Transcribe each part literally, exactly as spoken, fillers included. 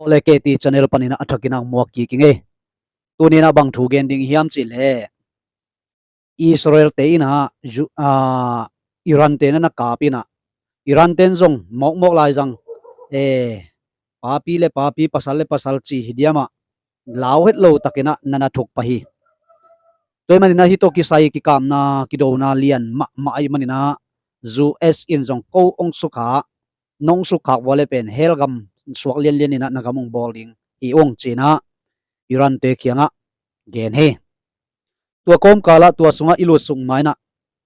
Ole K T channel panin ah a thakin ah muak kik ing ei. Tuni in ah bang thu gen ding hiam cih leh Israel te in ah Ju-, ah, Iran te na na kap in ah Iran ten zong mawkmawk lai zang, eh, papi le papi, pasal le pasal ci hi diam ah lau het lo takin ah na na thuk pah hi. Tua ahih manin ah hih tawh kisai kikapna kidona lian mahmah ahih manin ah U S in zong ko ong sukha, nong sukha vua le pen hell gam suak lianlian in ah na gam ong bawl ding hi ung ci-in ah Iran te kiangah gen hi. Tua kawmkal ah tua sungah i lut suk ma-in ah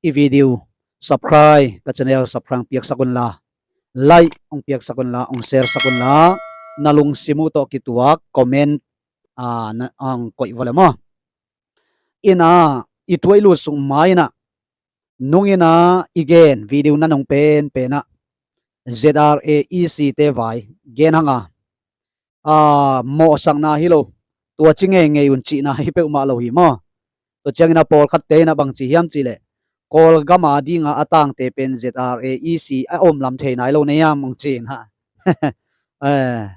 i video subscribe, ka channel subscribe piaksak unla, like ong piaksak unla, ong share sak unla, na lungsim uh tawh kituak comment, ah, na, ong koih vua le maw. In ah i thu i lut suk ma-in ah nung in ah i gen video na nung penpen ah Z R A E C te vai gen hang a, ah, mawhsakna hi lo, tua ci ngeingei un cihna hi peuhmah lo hi maw. Tua ciangin ah pawlkhatte in ah bang ci hiam cih leh Kawlgam a ding a a tangte pen Z R A E C a om lam thei nai lo na hiam ong ci-in ah. Eh,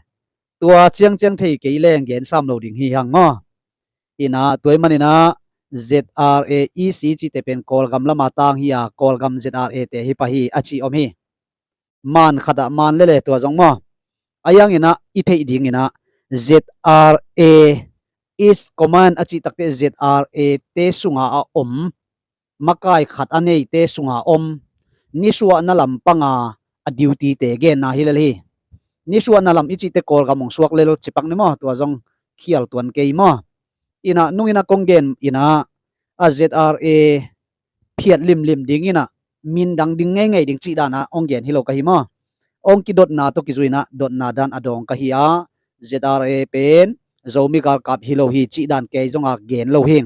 tua ciangciang thei kei leng gen sam lo ding hi hang maw. In ah tua ahih manin ah Z R A E C cihte pen Kawlgam lam a tang hi a, Kawlgam Z R A te hi pah hi a ci om hi. Man khat ah man lele tua zong maw. A hiangin ah i theih dingin ah Z R A East Command a cih takte Z R A te sunga a om, makai khat a neite sunga om, nisuahna lam panga a duty te genna hi lel hi. Nisuahna lam i cihte Kawlgam ong suak lel cipak ni maw, tua zong khial tuan kei maw. In ah nung in ah kong gen in ah a Z R A phiat limlim ding in ah min dang ding ngeingei ding cih dan ah ong gen hi lo ka hi maw. Ong kidotna tawh kizui in ah dotna dan a dawng ka hi a, Z R A pen Zomi galkap hi lo hi cih dan kei zong a gen lo hi.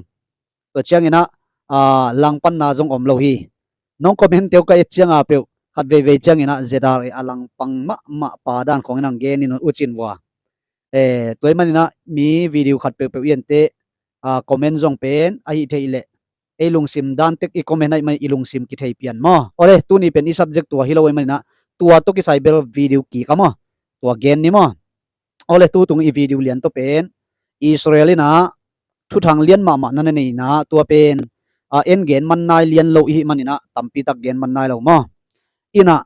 Tua ciangin ah, ah, langpanna zong om lo hi. Nong comment te uh ka et ciang a peuh khat veivei ciangin ah Z R A a langpang mahmah pa dan khawng in ah gen in uh cin vua. Eh, tua ahih manin ah mi video khat peuhpeuh i en teh, ah, comment zong pen a hih theih leh ei lungsim dan tek i comment ahih manin i lungsim kithei pian maw. Ole, tuni pen i subject tua hi lo ahih manin ah tua tawh kisai bel video kik a maw, tua gen ni maw. Ole, tutung i video lian tawh pen Israel in ah thuthang lian mahmah na na nei in ah tua pen, ah, en gen man nai lian lo i hih manin ah tampi tak gen man nai lo maw. In ah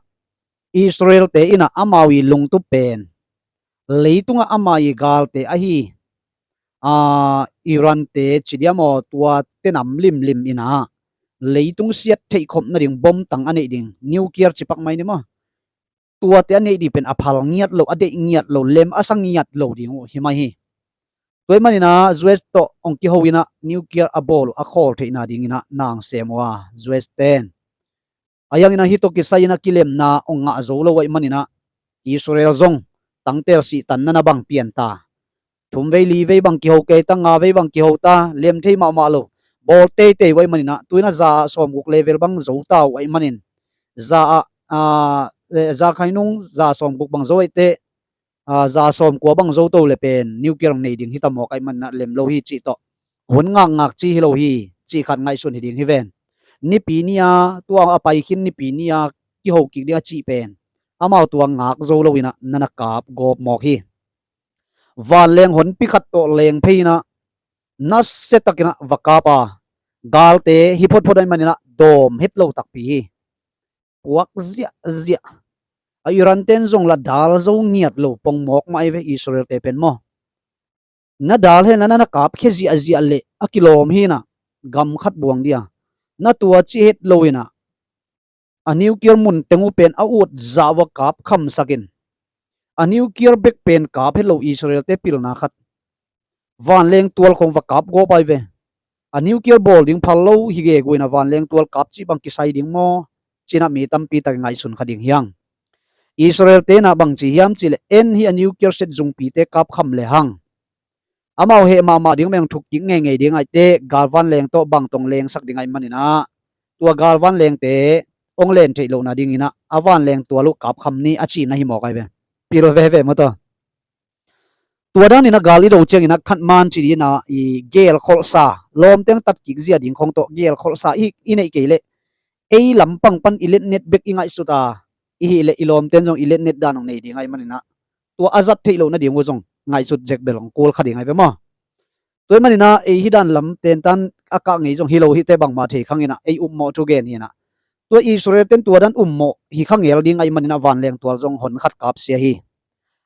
Israel te in ah amau i lungtup pen leitungah amau i galte ahi, ah, Iran te ci diam aw, tua tenam limlim in ah leitung siat theih khop nading bom tang a neih ding, nuclear cipak mai ni maw. Tuate a neih ding pen a phal ngiat lo, a deih ngiat lo, lem a sa ngiat lo ding uh hi mai hi. Tua ahih manin ah U S tawh ong kiho in ah nuclear a bawl uh a khawl theihna dingin ah na ong sem uh a, U S ten. A hiangin ah hih tawh kisai in ah kilemna ong ngah zo lo ahih manin ah Israel zong tangtel sihtanna na bang pian ta. Thum vei li vei bang kiho kei ta, nga vei bang kiho ta, lem thei mahmah lo. Bawl teitei uh ahih manin ah tu in ah za ah sawmguk level bang zo ta uh ahih manin, za ah, ah, eh, za khainung za sawmguk bang zo ahih teh, ah, za sawmkua bang zo to le pen nuclear nei ding hi ta mawk ahih manin ah lem lo hi cih tawh hun ngakngak ci hi lo hi cih khat ngaihsun hi ding hi ven. Nipi ni a, tua a pai khin nipi ni a kiho kik ding a cih pen amau tua ngak zo lo in ah na na kap gawp mawk hi. Vanleng honpi khat tawh leng phei in ah nasia takin ah va kap a, galte hi photphot ahih manin ah dawm het lo takpi hi. Puak ziahziah. A Iran ten zong lah dal zo ngiat lo pong mawk mah hi ve, Israel te pen maw. Na dal hen la na na kap khia ziahziah leh a kilawm hi in ah gam khat buang dia. Na tua ci het lo in ah a nuclear mun teng uh pen a ut zah uh a kap khamsak in, a nuclear bek pen kap het lo Israel te pilna khat. Vanleng tual khong va kap gawp ai ve. A nuclear bawl ding phal lo hi gegu in a vanleng tual kap cih bang kisai ding maw? Ci-in ah mi tampi tak ngaihsun kha ding hi hang. Israel te in ah bang ci hiam cih leh en hi a nuclear set zungpite kap kham le hang. Amau heh mahmah ding meng thuk kik ngeingei ding ahih teh gal vanleng tawh bang tawh ong lengsak ding ahih manin ah tua gal vanlengte ong len theih lohna dingin ah a vanleng tual uh kap kham ni a cihna hi mawk ai ve. Pil veve maw tua. Tua danin a gal i do ciangin a khat man ci dina i gel kholhsa, lawmteng tat kik zia ding khong tawh gel kholhsa i, i neih kei leh ei lampang pan i letnet bek i ngaihsut a, i hih leh i lawmten zong i letnet dan hong nei ding ahih manin ah tua a zat theih loh nading uh zong ngaihsut zek bel hong kul kha ding ahi ve maw. Tua ahih manin ah ei hih dan lam tentan a kah ngei zong hi lo hi teh, bangmah thei khang in ah ei ummawh thu gen hi in ah. Tua Israel ten tua dan ummawh hi kha ngel ding ahih manin ah vanleng tual zong hon khat kap sia hi.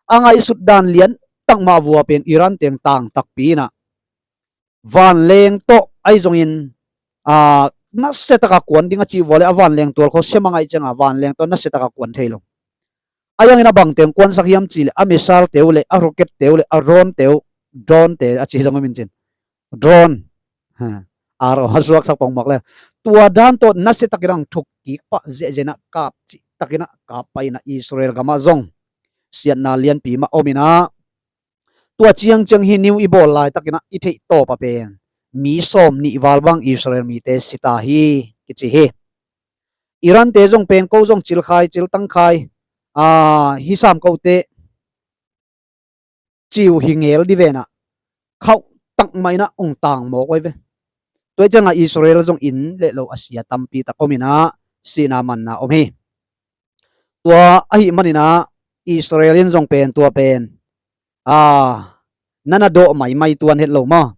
A ngaihsut dan lian tak mah vua pen Iran teng tang takpi in ah vanleng tawh ahi zongin, aa, nasia taka kuan ding a cih vua leh a vanleng tual khawng sem a ngaih ciangin vanleng tawh nasia taka kuan thei lo. A yang in a bang teng kuansak hiam cih leh a missile te uh leh a rocket te uh leh a drone te uh, drone te a ci zong om in cin, drone, ha, a ro a suaksak pongmak le, tua dan tawh nasia takin a thuk kik pah ziahziah in ah kap cih takin ah kap pah in ah Israel gamah zong siatna lianpi mah om in ah, tua ciangciang hi, news i bawl laitakin ah i theih tawp a pen mi sawm nih val bang Israel mite si ta hi kici hi. Iran te zong pen ko zong cilkhai, ciltangkhai, aa, hi sam kote ci uh hi ngel ding ve in ah khauh tak mah in ah ong tang mawk uh ahi ve. Tua ahih ciangin Israel zong inn le lo a sia tampi tak om in ah sihna manna om hi. Tua ahih manin ah Israel in zong pen tua pen, aa, na na dawh maimai tuan het lo maw.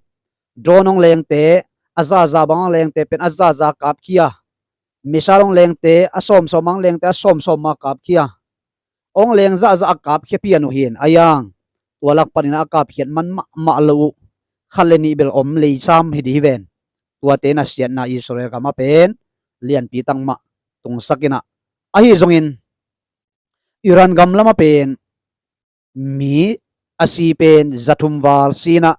Drone hong lengte, a zahzah bang hong lengte pen a zahzah kapkhia. Missile hong lengte, a sawmsawm bang hong lengte a sawmsawm mah kapkhia. Hong leng zahzah a kapkhia pian uh hi in, a yang tua lak panin a kapkhiat man mahmah lo uh khat le nih bel om lei sam hi ding hi ven. Tuate in ah siatna Israel gamah pen lianpi tak mah tungsak in ah, ahi zongin Iran gam lamah pen mi a si pen za thum val si in ah,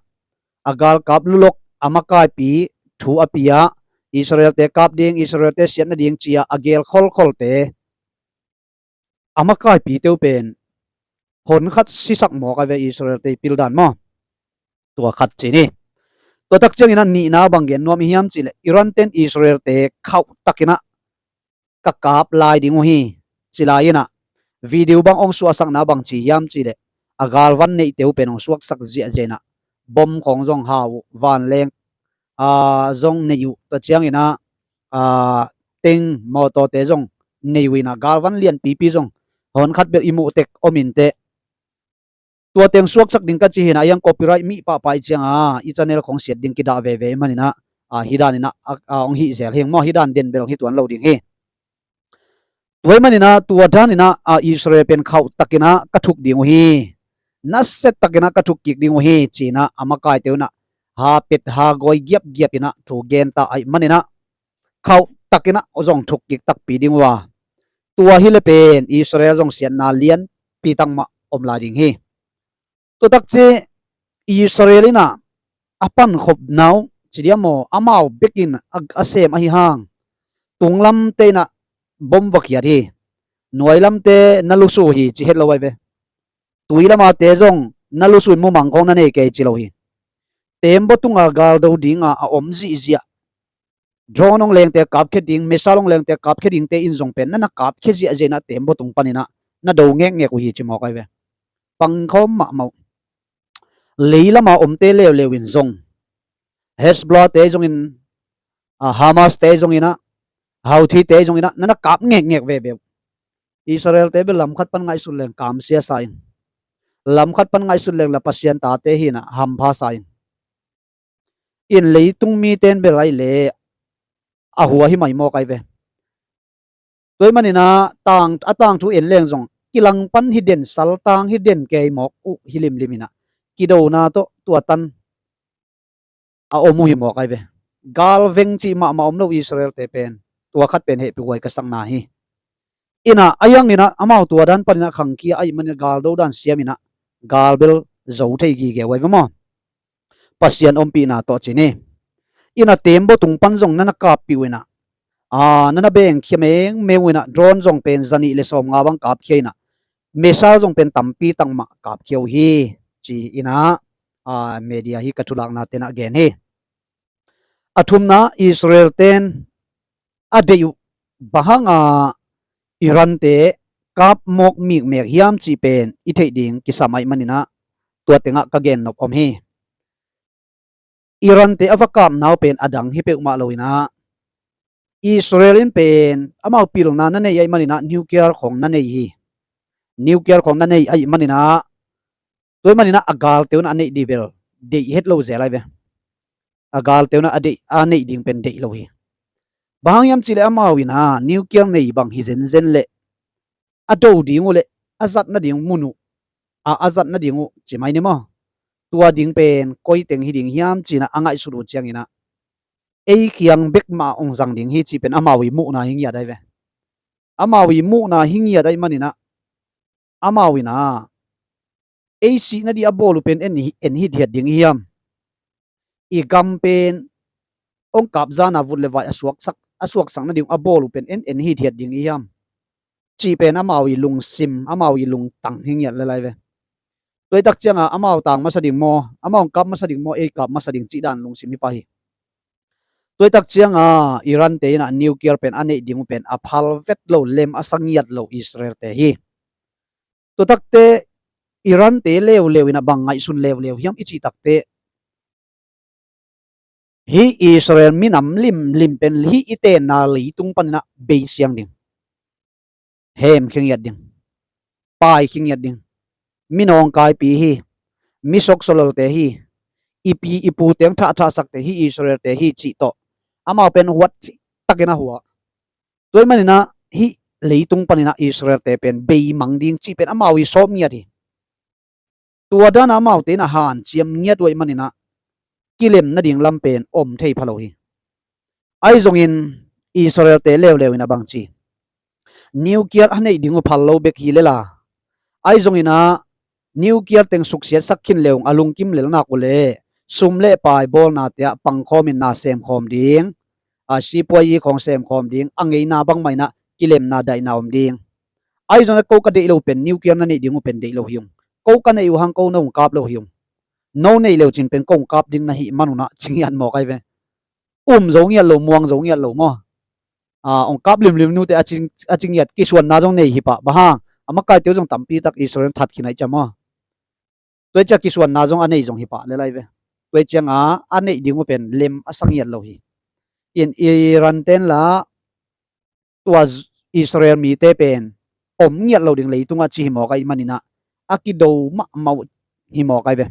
a galkap lulok a makaipi thu a pia, Israel te kap ding, Israel te siat nading ci-a a gel kholkholte, a makaipi te uh pen hon khat sisak mawk ahi ve Israel te i pil dan maw. Tua khat ci ni. Tua tak ciangin ah nihna bang gen nuam i hiam cih leh Iran ten Israel te khauh takin ah ka kap lai ding uh hi ci lai in ah, video bang hong suahsakna bang ci hiam cih leh a galvan neihte uh pen hong suaksak ziahziah in ah, bom khawng zong hau uh, vanleng, aa, zong nei uh, tua ciangin ah, aa, tank, mawtawte zong nei uh in ah, galvan lianpipi zong hon khat bel i muh tek om in teh. Tua teng suaksak ding ka ci hi in ah, a yang copyright mih pahpah i ciangin i channel khawng siat ding kidah veve ahih manin ah, aa, hih dan in ah, aa, hong hih zel hi ing maw, hih dan den bel hong hi tuan lo ding hi. Tua ahih manin ah tua dan in ah, aa, Israel pen khauh takin ah ka thuk ding uh hi. Nasia takin ah ka thuk kik ding uh hi ci in ah a makaite un ah ha pet ha gawi giapgiap in ah thu gen ta ahih manin ah khauh takin ah zong thuk kik takpi ding uh a, tua hi leh pen Israel zong siatna lianpi tak mah om lai ding hi. Tua tak ciang Israel in ah a pankhopna uh ci diam maw, amau bek in a, a sem ahi hang, tunglamte in ah bom va khiat hi. Nuailamte na lusu hi ci het lo ahi ve. Tui lamate zong na lusu in mumang khawng na nei kei ci lo hi. Tembaw tunga galdo dinga a om zihziah, drone hong lengte kapkhia ding, missile hong lengte kapkhia dingte in zong pen na na kapkhia ziahziah in ah tembaw tung panin ah na do ngekngek uh hi ci mawk ahi ve. Pangkhawm mahmah uh. Lei lama omte leuleu in zong, Hezbollah te zongin, a, Hamas te zongin ah, Houthi te zongin ah na na kap ngekngek veve uh. Israel te bel lam khat pan ngaihsun leng kamsia sa in, lam khat pan ngaihsun leng la Pasian tate hi in ah hampha sa in, in leitung mite in bel ahi leh a hua hi mai mawk ahi ve. Tua ahih manin ah tang, a tangthu en leng zong kilang pan hi den, saltang hi den kei mawk uh hi limlim in ah, kidona tawh tua tan a om uh hi mawk ahi ve. Galveng cih mahmah om lo Israel te pen, tua khat pen hehpih huai ka sakna hi. In ah a yang in ah amau tua dan panin ah khangkhia ahih manin ah galdo dan siam in ah gal bel zo thei gige uh ahi ve maw. Pasian ompihna tawh ci ni. In ah tembaw tung pan zong na na kappih uh in ah, aa, na na bengkhia mengmeng uh in ah, drone zong pen zanih le sawmnga bang kapkhia in ah, missile zong pen tampi tak mah kapkhia uh hi ci in ah, aa, media hi ka thulakna ten ah gen hi. A thumna, Israel ten a deih uh bang hanga Iran te kap mawk mikmek hiam cih pen i theih ding kisam ahih manin ah tua tengah ka gen nop om hi. Iran te a va kapna uh pen a dang hi peuhmah lo in ah, Israel in pen amau pilna na nei ahih manin ah nuclear khawng na nei hi. Nuclear khawng na nei ahih manin ah Tua ahih manin ah a galte un ah a neih ding bel deih het lo zel lai ve. A galte un ah a deih, a neih ding pen deih lo hi. Bang hang hiam cih leh amau in ah nuclear nei bang hi zenzen leh a do ding uh leh a zat nading mun uh, a, a zat nading uh ci mai ni maw, tua ding pen koi teng hi ding hiam ci-in ah a ngaihsut uh ciangin ah ei kiang bek mah hong zang ding hi cih pen amau ii muhna hi ngiat ai ve. Amau ii muhna hi ngiat ahih manin ah amau in ah ei sih nading a bawl uh pen en hi, en hithiat ding i hiam? I gam pen hong kap zan a vut le vai a suaksak, a suaksak nading a bawl uh pen en, en hithiat ding i hiam? Cih pen amau ii lungsim, amau ii lungtang hi ngiat lai lai ve. Tua ahih tak ciangin ah amau tang masa ding maw, amau hong kap masa ding maw, ei kap masa ding cih dan lungsim hi pah hi. Tua ahih tak ciangin ah Iran te in ah nuclear pen a neih ding uh pen a phal vet lo, lem a sa ngiat lo Israel te hi. Tua tak teh Iran te leuleu in ah bang ngaihsun leuleu hiam i cih tak teh, hih Israel minam limlim pen hih i tenna leitung panin ah bei siang ding, hemkhia ngiat ding, paikhia ngiat ding. Mi nawngkaipi hi, mi soksolol te hi, i pi i pu teng thahthahsak te hi, Israel te hi cih tawh amau pen huat cih takin a hua. Tua ahih manin ah hih leitung panin ah Israel te pen beimang ding cih pen amau ii sawm ngiat hi. Tua dan a amaute in ah hanciam ngiat uh ahih manin ah kilem nading lam pen om thei pha lo hi. Ahi zongin Israel te leuleu in ah bang ci, nuclear a neih ding uh phal lo bek hi lel a, ahi zongin ah nuclear teng suksiatsak khin le ung a lungkim lel nak uh leh sum le pai bawlna te ah pangkhawmin na semkhawm ding, a, sipuazi khawng semkhawm ding, a ngeina bangmah in ah kilemna daihna om ding. Ahi zongin ah ko ka deih lo pen nuclear na neih ding uh pen deih lo hi ung. Ko ka neih uh hang ko na hong kap lo hi ung. No neih le uh cin pen ko hong kap ding na hih man un ah ci ngiat mawk ai ve. Um zo ngiat lo, muang zo ngiat lo maw. A, hong kap limlim nute a ci, a ci ngiat, kisuanna zong nei hi pah, bang hang a makaite uh zong tampi tak Israel that khin ahih ciang maw. Tua ahih ciang kisuanna zong a nei zong hi pah lel ai ve. Tua ahih ciangin ah a neih ding uh pen lem a sa ngiat lo hi. In Iran ten la tua Israel mite pen om ngiat lo ding leitung ah ci hi mawk ahih manin ah a kido mahmah uh hi mawk ai ve.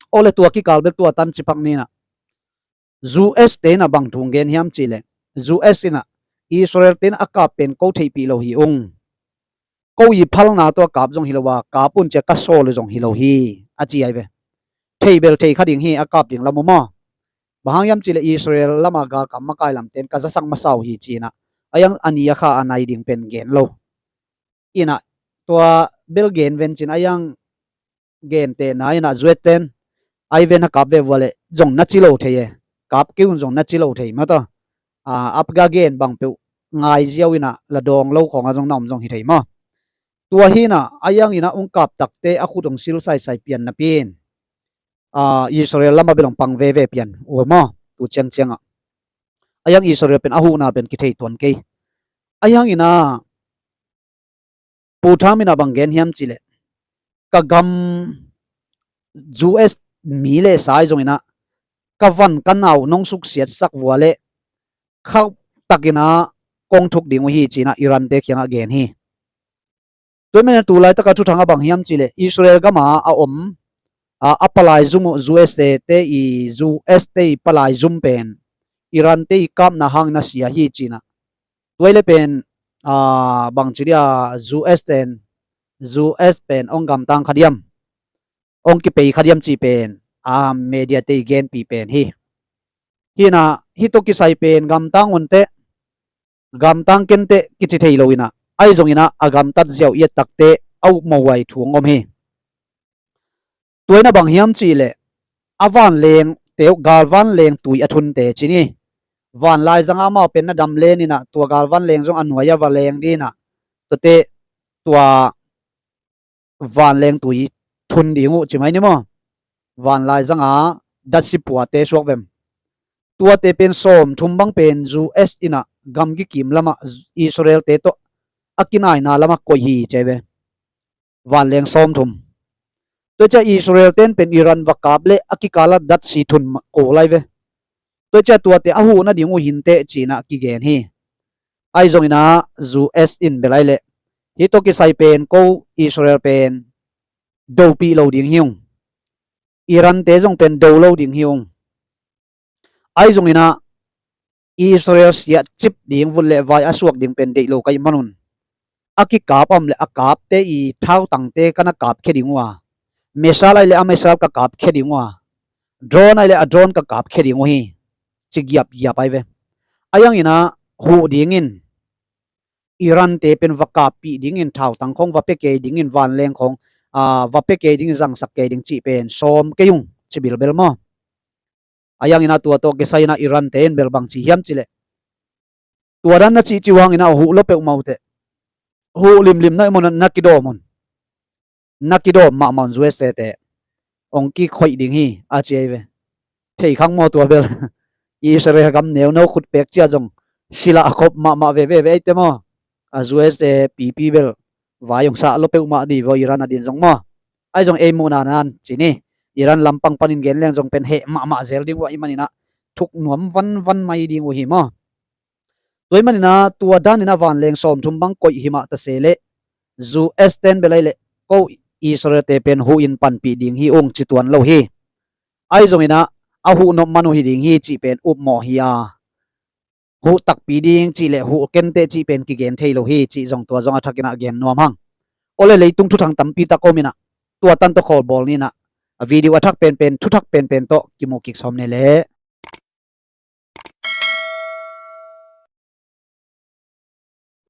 Awle tua kikal bel tua tan ci pak ni in ah U S te in ah bang thu gen hiam cih leh, U S in ah Israel te in ah a kap pen ko theihpih lo hi ung. Ko ii phalna tawh a kap zong hi lo a, kap un ci-a ka sawl uh zong hi lo hi, a ci ai ve. Thei bel thei kha ding hi, a kap ding lam uh maw. Bang hang hiam cih leh Israel lam a galkap makai lamte in ka zasak masa uh hi ci-in ah, a iang a ni a kha a nai ding pen gen lo. In ah tua bel gen ven ci-in a iang gentehna in ah U S ten ai ven a kap ve vua leh zong na ci lo thei e. Kap kei un zong na ci lo thei mah tawh. A, a pga gen bang peuh ngai ziau in ah la dawng lo khawng ah zong na om zong hi thei maw. Tua hi in ah a iang in ah hong kap tak teh a khut hong sil saisai pian napi in, a, Israel lam ah bel hong pang veve pian uh maw, tu ciangciang ah. A iang Israel pen a huhna pen kithei tuan kei. A iang in ah Pu Trump in ah bang gen hiam cih leh, ka gam U S mi le sa ahi zongin ah ka van ka nau nong suksiatsak vua leh khauh takin ah kong thuk ding uh hi ci-in ah Iran te kiangah gen hi. Tua ahih manin ah tu laitak a thuthang ah bang hiam cih leh Israel gam ah a om, a, a palai zum uh U S te, te ii, U S te ii palai zum pen Iran te ii kapna hangin a sia hi ci-in ah. Tua hi leh pen, a, bang ci dia, U S ten, U S pen hong gamtang kha diam, hong kipei kha diam cih pen, a, media te ii genpih pen hi. Hi in ah hih tawh kisai pen gamtang un teh, gamtang ken teh kici thei lo in ah, ahi zongin ah a gamtat ziau i et tak teh a upmawh huai thu hong om hi. Tua in ah bang hiam cih leh a vanleng te uh, galvanleng tui a thunte ci ni. Vanlaizang ah amau pen na dam len in ah tua galvanleng zong a nuai ah va leng ding in ah, tua teh tua vanleng tui thun ding uh ci mai ni maw. Vanlaizang ah datsi puate suak vem. Tuate pen sawmthum bang pen U S in ah gamgi kim lam ah Israel te tawh a kinaina lam ah koih hi ci ai ve. Vanleng sawmthum. Tua ciang Israel ten pen Iran va kap leh a kikal ah datsi thun mah kul ai ve. Tua ciang tuate a huh nading uh hi inteh ci-in ah kigen hi. Ahi zongin ah U S in bel ai leh, hih tawh kisai pen ko Israel pen dopih lo ding hi ung. Iran te zong pen do lo ding hi ung. Ahi zongin ah Israel siahcip ding, vut le vai a suak ding pen deih lo ka hih manun, a kikap a om le a kapte i thautangte ka na kapkhia ding uh a, missile ahih le a missile ka kapkhia ding uh a, drone ahih le a drone ka kapkhia ding uh hi, ci giapgiap ahi ve. Ahi zongin ah huh dingin Iran te pen va kappih dingin, thautang khong va pia kei dingin, vanleng khong, aa, va pia kei dingin, zangsak kei ding cih pen sawm kei ung, ci bilbel maw. Ahi zongin ah tua tawh kisai in ah Iran te in bel bang ci hiam cih leh, tua dan na cihcih uh hangin ah huh lo peuhmah uh teh, huh limlim na hih manun na kidawm un, na kidawm mahmah un, U S A te hong kikhoih ding hi, a ci ahi ve. Thei khang maw tua bel? Israel gam neuno khutpek ciang zong sila a khop mahmah veve ve ei te maw. A U S A pipi bel vai hong sah lo peuhmah ding hi ve, Iran a din zong maw. Ahi zong ei muhna nan ci ni, Iran lampang panin gen leng zong pen heh mahmah zel ding uh ahih manin ah thuk nuam vanvan mai ding uh hi maw. Tua ahih manin ah tua danin ah vanleng sawmthum bang koih hi mah ta se leh, U S ten bel ahih leh ko Israel te pen huh in panpih ding hi ung ci tuan lo hi. Ahi zongin ah a huh nop man uh hi ding hi cih pen upmawh hi a, huh takpi ding cih le huh kenteh cih pen kigen thei lo hi cih zong tua zong a thakin ah gen nuam hang. Aw le, leitung thuthang tampi tak om in ah, tua tan tawh khawlbawl ni in ah, a video a thak penpen, thuthak penpen tawh kimu kik sawm ni leh.